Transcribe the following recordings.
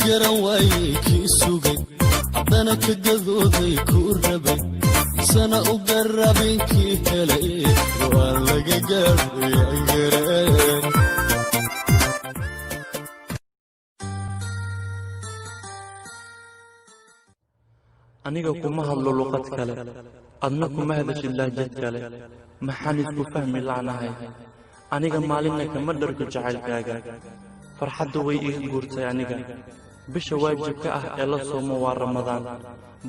Garan waayey kii sugay, haddana ka gadooday kuu rabay, sana u garabin kii helay. Go'aan laga gaadho. Aniga kuma hadlo luqad kale, adna kuma hadashid lahjad kale. Maxaan isku fahmi la'nahay? Aniga maalinna kama dhargo jacaylkaaga. Farxadda way iga guurtay aniga. Bisha waajibka ah ee la soomo waa Ramadaan,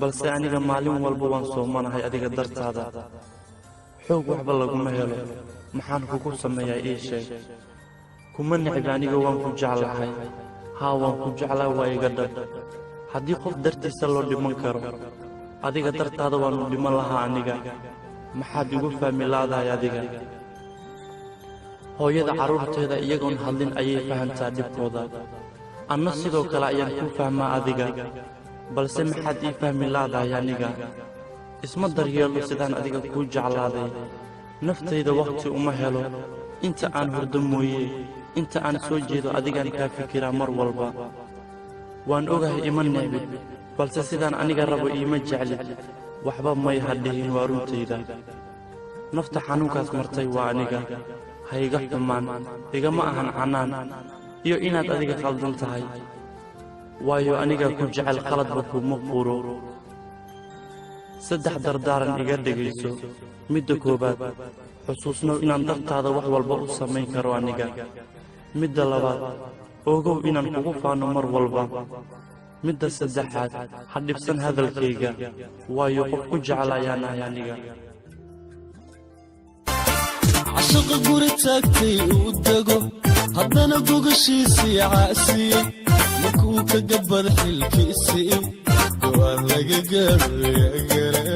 balse aniga maalin walba waan soomanahay adiga dartaada. Xoog waxba laguma helo. Maxaan kugu sameeyaa? Ii sheeg. Kuma necbi aniga, waan ku jeclahay. Haa, waan ku jeclaa, waa iga dhab. Haddii qof dartiisa loo dhiman karo, adiga dartaada waannu dhiman lahaa aniga. Maxaad igu fahmi la'dahay adiga? Hooyada carruurteeda iyagoon hadlin ayay fahantaa dhibkooda. Anna sidoo kale ayaan kuu fahmaa adiga, balse maxaad ii fahmi la'dahay aniga? Isma daryeelo sidaan adiga kuu jeclaaday. Naftayda wakhti uma helo. Inta aan hurdo mooye, inta aan soo jeedo adigaan kaa fikiraa mar walba. Waan ogahay ima necbid, balse sidaan aniga rabo iima jeclid. Waxba may hadhihin, waa runtayda. Nafta xanuunkaas martay waa aniga. Ha iga xumaan, igama ahan canaan iyo inaad adiga khaldan tahay, waayo anigaa ku jecel, khaladba kuuma quuro. Saddex dardaaran iga dhegayso. Midda koowaad, xusuusnow inaan dartaada wax walba u samayn karo aniga. Midda labaad, ogow inaan kugu faanno mar walba. Midda saddexaad, ha dhibsan hadalkayga, waayo qof ku jecel ayaan ahay aniga. Cashaqa guri taagtay uu dego, haddana gogashiisii caasiyey markuu ka gabbada xilkiisii. Go'aan laga gaadho.